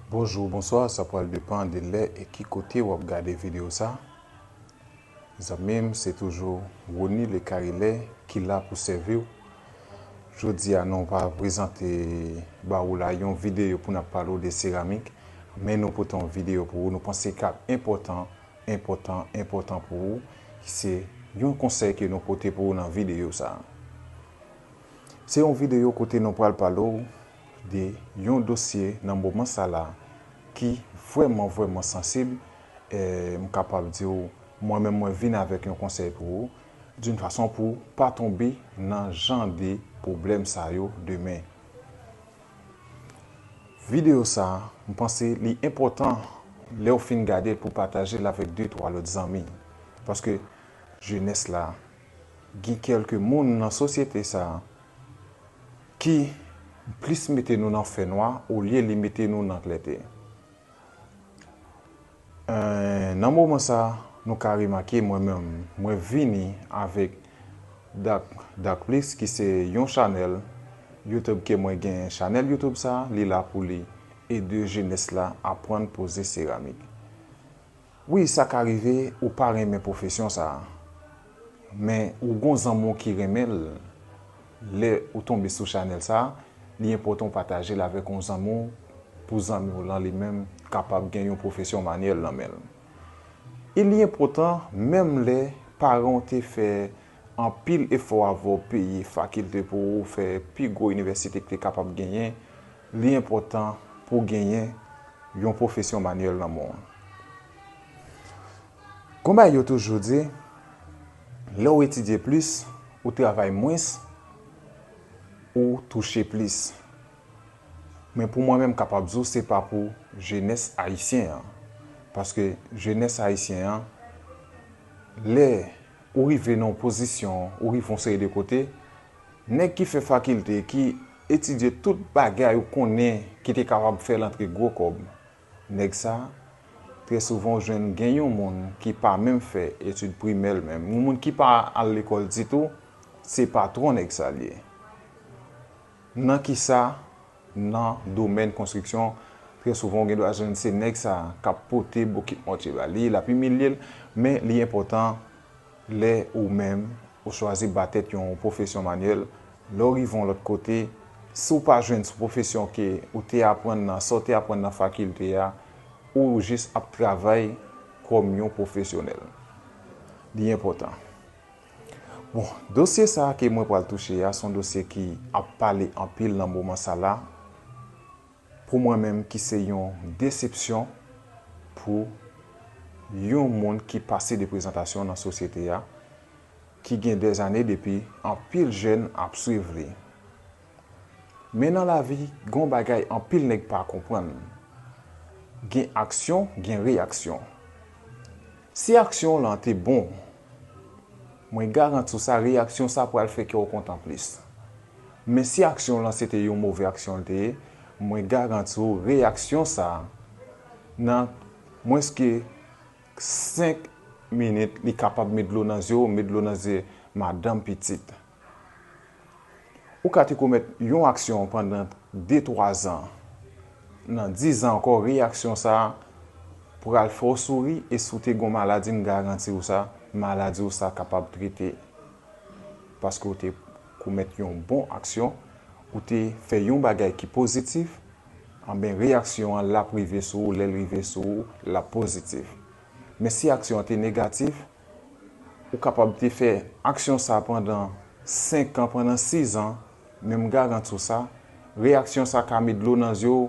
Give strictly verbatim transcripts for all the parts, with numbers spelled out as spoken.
Bonjou, bonswa, sa pral depann de lè e ki kote w ap gade videyo sa. Zanmi m, se toujou Rony Lekarilè ki la pou sèvi w. Jodi a, nou pa prezante ba ou la yon videyo pou n ap pale w de seramik, men nou pote yon videyo pou ou, nou panse k ap enpòtan, enpòtan, enpòtan pou ou. Se yon konsèy ke nou pote pou ou nan videyo sa. Se yon videyo kote nou pral pale w de yon dosye nan moman sa la ki vrèman, vrèman sansib. E m kapab di w, mwen menm, mwen vin avèk yon konsèy pou ou, d'une façon pou w pa tonbe nan jan de pwoblèm sa yo demen. Videyo sa, m panse li enpòtan lè w fin gade l pou pataje l avèk de, twa lòt zanmi. Paske jenès la, gen kèlke moun nan sosyete sa ki plis mete nou nan fènwa olye li mete nou nan klète. Eh, nan moman sa, nou ka remake mwen menm, mwen vini avèk Dak, Dakplis ki se yon chanèl YouTube ke mwen gen. Chanèl YouTube sa, li la pou li ede jenès la aprann poze seramik. Wi, sa ka rive ou pa renmen pwofesyon sa a, men ou gon zanmi w ki renmen l. Lè ou tonbe sou chanèl sa a, li enpòtan w pataje l avèk yon zanmi w, pou zanmi w lan li menm kapab gen yon pwofesyon manyèl nan men l. E li enpòtan, menm lè paran w te fè anpil efò avè w, peye fakilte pou ou, fè pi gwo inivèsite ki te kapab genyen, li enpòtan pou w genyen yon pwofesyon manyèl nan men w. Gon bagay yo toujou di, lè w etidye plis, ou travay mwens, ou touche plis. Men pou mwen menm, m kapab di w se pa pou jenès ayisyen an. Paske jenès ayisyen an, lè ou rive nan yon pozisyon, ou rive yon seri de kote, nèg ki fè fakilte, ki etidye tout bagay ou konnen ki te kapab fè l antre gwo kòb, nèg sa, trè souvan ou jwenn gen yon moun ki pa menm fè etid primè l menm, yon moun ki pa al lekòl ditou, se patwon nèg sa l ye. Nan kisa? Nan domèn konstriksyon, trè souvan ou gen dwa jwenn se nèg sa k ap pote bokit mòtye ba li, l ap imilye l, men li enpòtan lè ou menm ou chwazi ba tèt yon pwofesyon manyèl, lè w rive yon lòt kote, si w pa jwenn sou pwofesyon ke ou te aprann nan, sa w te aprann nan fakilte a, ou jis ap travay kòm yon pwofesyonèl. Li enpòtan. Bon, dosye sa a ke mwen pral touche a, se yon dosye ki ap pale anpil nan moman sa la. Pou mwen menm, ki se yon desepsyon pou yon moun ki pase de prezantasyon nan sosyete a, ki gen dèzane depi anpil jèn ap swiv li. Men nan lavi, gon bagay anpil nèg pa konprann. Gen aksyon, gen reyaksyon. Si aksyon w lan te bon, mwen garanti w sa, reyaksyon sa pral fè kè w kontan plis. Men si aksyon w lan se te yon move aksyon l te ye, mwen garanti w reyaksyon sa, nan mwens ke senk minit, li kapab met dlo nan zye w, met dlo nan zye madanm, pitit. Ou ka te komèt yon aksyon pandan de, twa zan. Nan diz an ankò, reyaksyon sa a pral fè w souri, e si w te gon maladi, m garanti w sa, maladi w sa kapab trete. Paske w te komèt yon bon aksyon, ou te fè yon bagay ki pozitif, anben reyaksyon an l ap rive sou ou, lè l rive sou ou, l ap pozitif. Men si aksyon an te negatif, ou kapab te fè aksyon sa pandan senk an, pandan sis an, men m garanti w sa, reyaksyon sa ka met dlo nan zye w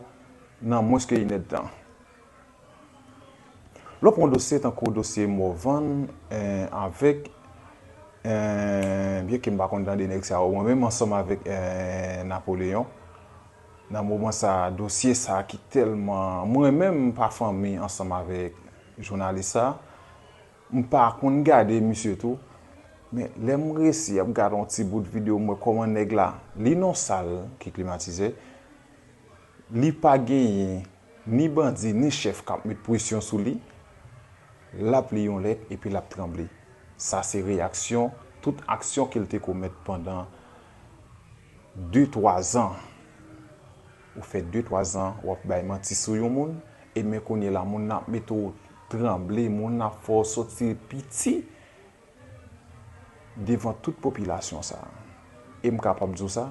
nan mwens ke inèdtan. Lè w pran dosye tankou dosye Morvan, eh, avèk, eh, byenke m pa konn tande nèg sa yo, mwen menm ansanm avèk, eh, Napoleyon, nan moman sa, dosye sa ki tèlman, mwen menm m pa fanmi ansanm avèk jounalis sa, m pa konn gade misye tou, men lè m resi ap gade yon ti bout videyo, m wè kòman nèg la, li nan sal ki klimatize, li pa genyen ni bandi, ni chèf k ap met presyon sou li, l ap li yon lèt epi l ap tranble. Sa se reyaksyon, tout aksyon ke l te komèt pandan de, twa zan. Ou fè de, twa zan w ap bay manti sou yon moun, e men kounye la, moun nan ap mete w tranble, moun nan ap fè w soti piti devan tout popilasyon sa a. E m kapab di w sa,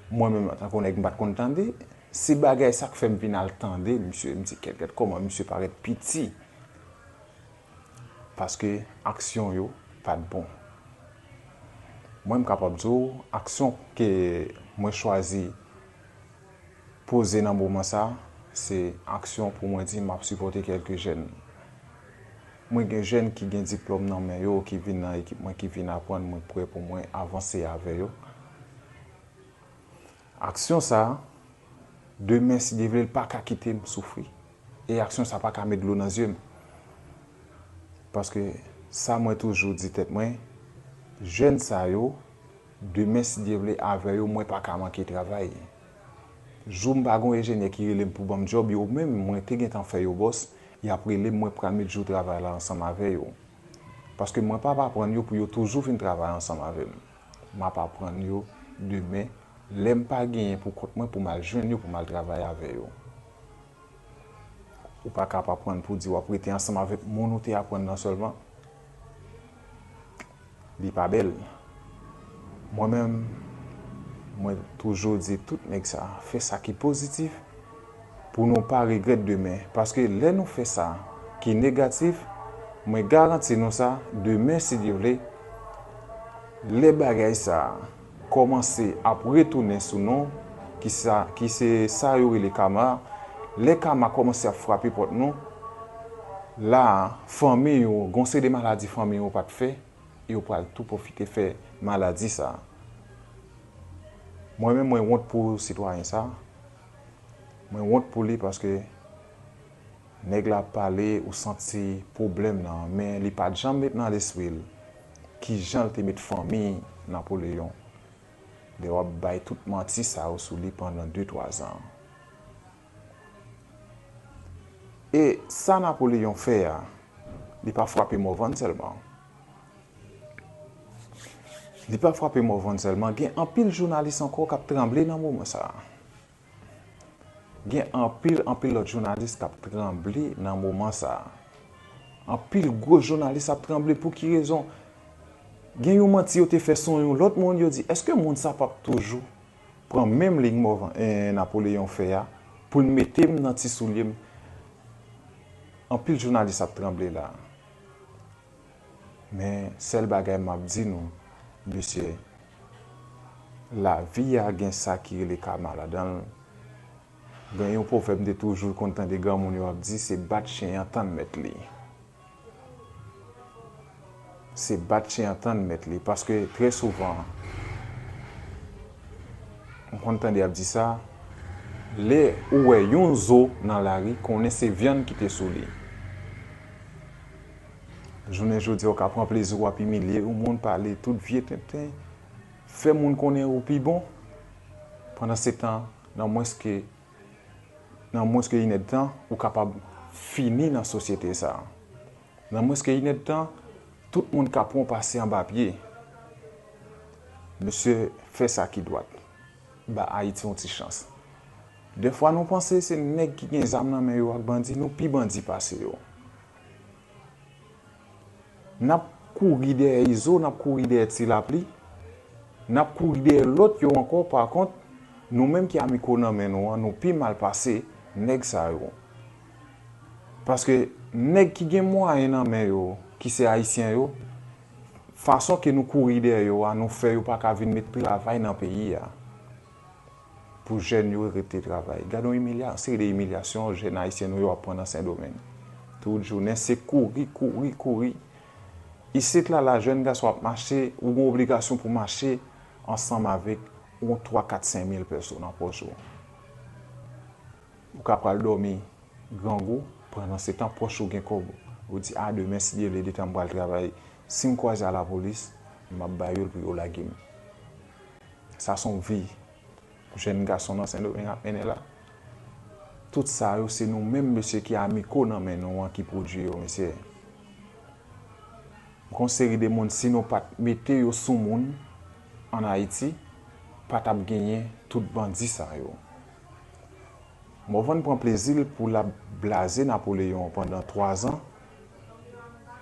mwen menm antanke yon nèg m pa t konn tande, se bagay sa k fè m vin al tande misye, m di, "Kèt, kèt, kòman misye parèt piti?" Paske aksyon yo pa t bon. Mwen, m kapab di w, aksyon ke mwen chwazi poze nan moman sa, se aksyon pou mwen di m ap sipòte kèlke jèn. Mwen gen jèn ki gen diplòm nan men yo, ki vin nan ekip mwen, ki vin aprann, mwen prè pou mwen avanse avè yo. Aksyon sa, demen, si Dye vle, l pa ka kite m soufri. E aksyon sa pa ka met dlo nan zye m. Paske sa mwen toujou di tèt mwen, jèn sa yo, demen, si Dye vle, avè yo, mwen pa ka manke travay. Jou m pa gon enjenyè ki rele m pou ban m djòb, yo menm, mwen te gentan fè yo bòs, y ap rele m, mwen pral met jou travay la ansanm avè yo. Paske mwen p ap aprann yo pou yo toujou vin travay ansanm avè m. M ap aprann yo demen, lè m pa genyen pou kont mwen pou m al jwenn yo, pou m al travay avè yo. Ou pa ka ap aprann pou di w ap rete ansanm avèk moun ou te aprann nan sèlman. Li pa bèl. Mwen menm, mwen toujou di tout nèg sa, fè sa ki pozitif pou nou pa regrèt demen. Paske lè nou fè sa ki negatif, mwen garanti nou sa, demen, si Dye vle, lè bagay sa kòmanse ap retounen sou nou, ki sa, ki se sa yo rele kama, lè kama kòmanse ap frape pòt nou, la, fanmi yo, gon seri de maladi fanmi yo pa t fè, yo pral tou pwofite fè maladi sa. Mwen menm, mwen wont pou sitwayen sa. Mwen wont pou li paske nèg la ap pale, ou santi pwoblèm nan, men li pa t janm met nan lespri l ki jan l te met fanmi Napoleyon. Lè w ap bay tout manti sa yo sou li pandan de, twa zan. E sa Napoleyon fè a, li pa frape Morvan sèlman. Li pa frape Morvan sèlman. Gen anpil jounalis ankò k ap tranble nan moman sa a. Gen anpil, anpil lòt jounalis k ap tranble nan moman sa a. Anpil gwo jounalis ap tranble. Pou ki rezon? Gen yon manti yo te fè sou yon lòt moun, yo di, èske moun sa p ap toujou pran menm liy Morvan, eh, Napoleyon fè a, pou l mete m nan ti soulye m? Anpil jounalis ap tranble la. Men, sèl bagay m ap di nou, mesye, lavi a gen sa ki rele kama ladan l. Gen yon pwovèb m te toujou konn tande granmoun yo ap di, se bat chen an tann mèt li. Se bat chen an tann mèt li. Paske trè souvan, m konn tande y ap di sa, lè ou wè yon zo nan lari, konnen se vyann ki te sou li. Jounen jodi a, ou ka pran plezi w ap imilye yon moun, pale tout vye tenten, fè moun konnen ou pi bon. Pandansetan, nan mwens ke, nan mwens ke inèdtan, ou kapab fini nan sosyete sa a. Nan mwens ke inèdtan, tout moun ka pran w pase anba pye. Mesye, fè sa ki dwat. Ba Ayiti yon ti chans. Dèfwa nou panse se nèg ki gen zam nan men yo ak bandi, nou pi bandi pase yo. N ap kouri dèyè Izo, n ap kouri dèyè Ti Lapli, n ap kouri dèyè lòt yo ankò. Pa kont, nou menm ki Amiko nan men nou an, nou pi mal pase nèg sa yo. Paske nèg ki gen mwayen nan men yo, ki se Ayisyen yo, fason ke nou kouri dèyè yo a, nou fè yo pa ka vin met travay nan peyi a. Pou jèn yo rete travay. Gade yon imilya-, seri de imilyasyon jèn ayisyen nou yo ap pran nan Sendomeng. Tout jounen, se kouri, kouri, kouri. Isit la, la, jèn gason ap mache, ou gen obligasyon pou mache ansanm avèk yon twa, kat, senk mil peso nan pòch ou. Ou ka pral dòmi grangou, pandansetan pòch ou gen kòb. Ou di, "A, demen, si Dye vle, detan m pral travay, si m kwaze a lapolis, m ap ba yo l pou yo lage m." Sa se yon vi jèn gason nan Sendomeng ap mennen la. Tout sa yo, se nou menm, mesye, ki Amiko nan men nou an ki pwodui yo, mesye. Gon seri de moun, si nou pa t mete yo sou moun ann Ayiti, pa t ap genyen tout bandi sa yo. Morvan pran plezi l pou l ap blaze Napoleyon pandan twa zan.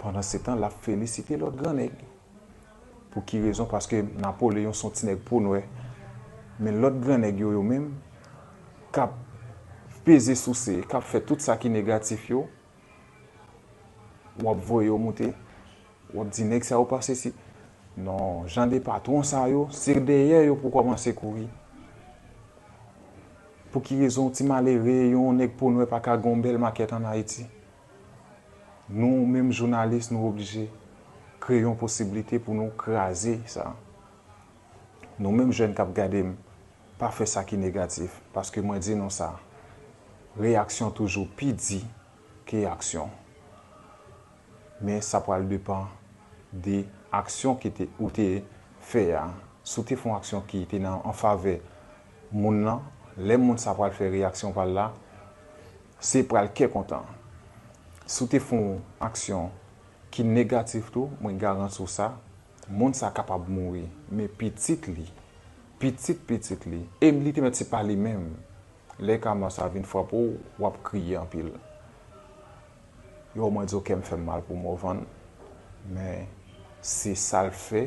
Pandan se tan, l ap felisite lòt gran nèg. Pou ki rezon? Paske Napoleyon se yon ti nèg po nwè. Men lòt gran nèg yo, yo menm, k ap peze souse, k ap fè tout sa ki negatif yo, w ap voye yo moute, w ap di, "Nèg sa yo pa sesi." Non, jan de patwon sa yo, se dèyè yo pou kòmanse kouri. Pou ki rezon ti malere, yon nèg po nwè pa ka gen yon bèl makèt ann Ayiti? Nou menm jounalis, nou oblije kreye yon posiblite pou nou kraze sa. Nou menm jèn k ap gade m, pa fè sa ki negatif, paske mwen di nou sa, reyaksyon toujou pi di ke aksyon. Men sa pral depann de aksyon ki te, ou te fè a. Si w te fè yon aksyon ki te nan, an favè moun nan, lè moun sa pral fè reyaksyon pa l la, se pral kè kontan. Si w te fè yon aksyon ki negatif tou, mwen garanti w sa, moun sa kapab mouri, men pitit li, pitit pitit li, e li te mèt se pa li menm. Lè kama sa vin frape w, w ap kriye anpil. Yo, mwen di w, kè m fè m mal pou Morvan, men se sa l fè,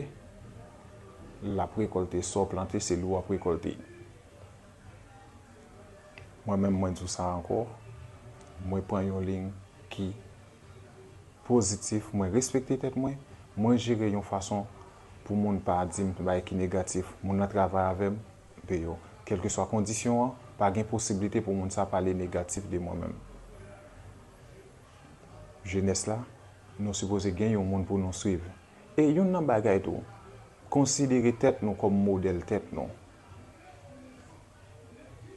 l ap rekòlte sa w plante, se li w ap rekòlte. Mwen menm, mwen di w sa ankò, mwen pran yon liy ki pozitif, mwen respekte tèt mwen, mwen jere yon fason pou moun pa di m bagay ki negatif. Moun nan travay avè m, pe yo. Kèlkeswa kondisyon an, pa gen posiblite pou moun sa pale negatif de mwen menm. Jenès la, nou sipoze gen yon moun pou nou swiv. E youn nan bagay tou, konsidere tèt nou kòm modèl tèt nou.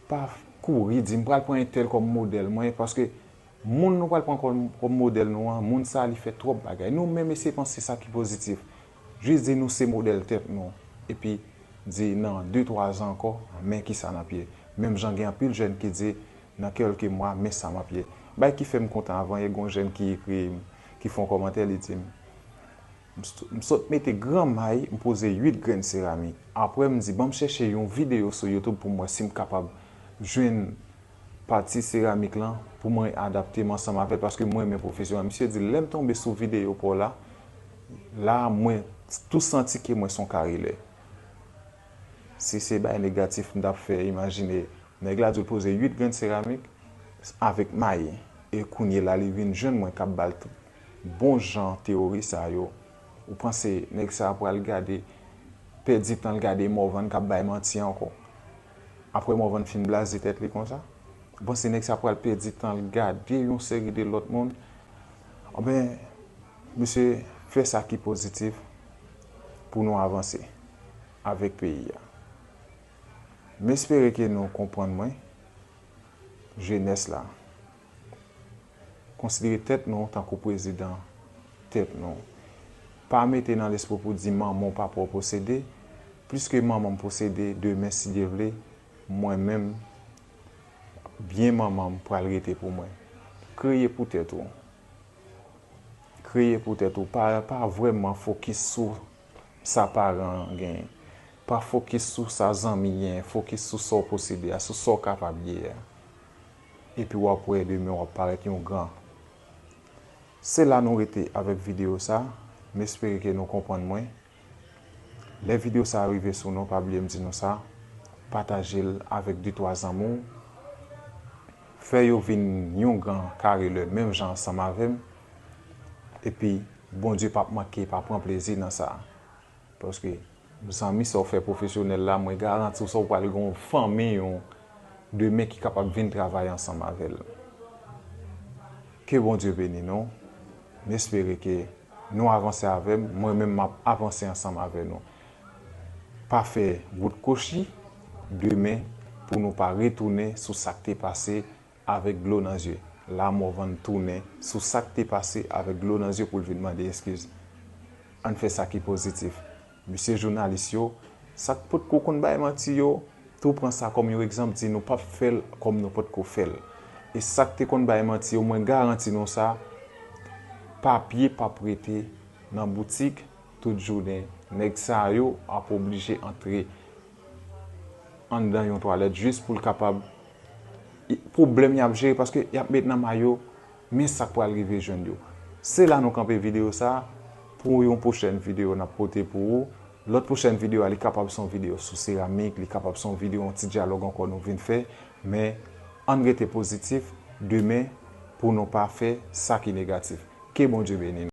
Pa kouri di, "M pral pran entèl kòm modèl mwen," paske moun nou pral pran kòm, kòm modèl nou an, moun sa a, li fè twòp bagay. Nou menm eseye panse sa ki pozitif. Jis di nou se modèl tèt nou. Epi di, "Nan de, twa zan ankò, men kisa n ap ye." Menm jan gen anpil jèn ki di, "Nan kèlke mwa, men sa m ap ye." Bagay ki fè m kontan, avan yè, gen yon jèn ki ekri, ki fè yon kòmantè, li di m, M s-, m sot mete gran may, m poze uit grenn seramik. Apre, m di, "Ban m chèche yon videyo sou YouTube pou m wè si m kapab jwenn pati seramik lan pou mwen adapte m ansanm avè l, paske mwen renmen pwofesyon an." Misye di, "Lè m tonbe sou videyo pa w la, la, mwen tou santi ke mwen se yon karilè." Si se bay negatif m t ap fè, imajine, nèg la di l poze uit grenn seramik avèk may. E kounye la, li vin jwenn mwen k ap ba l t-, bon jan teyori sa yo. Ou panse nèg sa a pral gade, pèdi tan l gade Morvan k ap bay manti ankò? Apre Morvan fin blaze tèt li konsa? Ou panse nèg sa pral pèdi tan l gade yon seri de lòt moun? Anben, mesye, fè sa ki pozitif pou nou avanse avèk peyi a. M espere ke nou konprann mwen, jenès la. Konsidere tèt nou tankou prezidan tèt nou. Pa mete nan lespri w pou di manman w, papa w posede. Plis ke manman m posede, demen, si Dye vle, mwen menm, byen manman m pral rete pou mwen. Kreye pou tèt ou. Kreye pou tèt ou. Pa, pa vrèman fokis sou sa paran an genyen. Pa fokis sou sa zanmi genyen. Fokis sou sa w posede a, sou sa w kapab ye a. Epi w ap wè demen w ap parèt yon gran. Se la nou rete avèk videyo sa. M espere ke nou konprann mwen. Lè videyo sa a rive sou nou, pa bliye m di nou sa, pataje l avèk de twa zanmi w. Fè yo vin yon gran karilè menm jan ansanm avè m. Epi, Bondye p ap manke pa pran plezi nan sa. Paske zanmi sa w fè pwofesyonèl la, mwen garanti w sa w pral gen yon fanmi yon demen ki kapab vin travay ansanm avè l. Ke Bondye beni nou. M espere ke nou avanse avè m, mwen menm m ap avanse ansanm avè nou. Pa fè wout kwochi demen pou nou pa retounen sou sa k te pase avèk dlo nan zye. La Morvan tounen sou sa k te pase avèk dlo nan zye pou l vin mande eskiz. Ann fè sa ki pozitif. Mesye jounalis yo, sa k potko konn bay manti yo, tou pran sa kòm yon egzanp, di nou p ap fè l kòm nou potko fè l. E sa k te konn bay manti yo, mwen garanti nou sa, papye p ap rete nan boutik tout jounen. Nèg sa yo ap oblije antre anndan yon twalèt jis pou l kapab i-, pwoblèm y ap jere, paske y ap met nan may yo, men sa k pral rive jwenn yo. Se la nou kanpe videyo sa a. Pou yon pwochèn videyo n ap pote pou ou. Lòt pwochèn videyo a, li kapab se yon videyo sou seramik, li kapab se yon videyo, yon ti dyalòg ankò nou vin fè. Men ann rete pozitif demen pou nou pa fè sa ki negatif. Ke Bondye beni nou.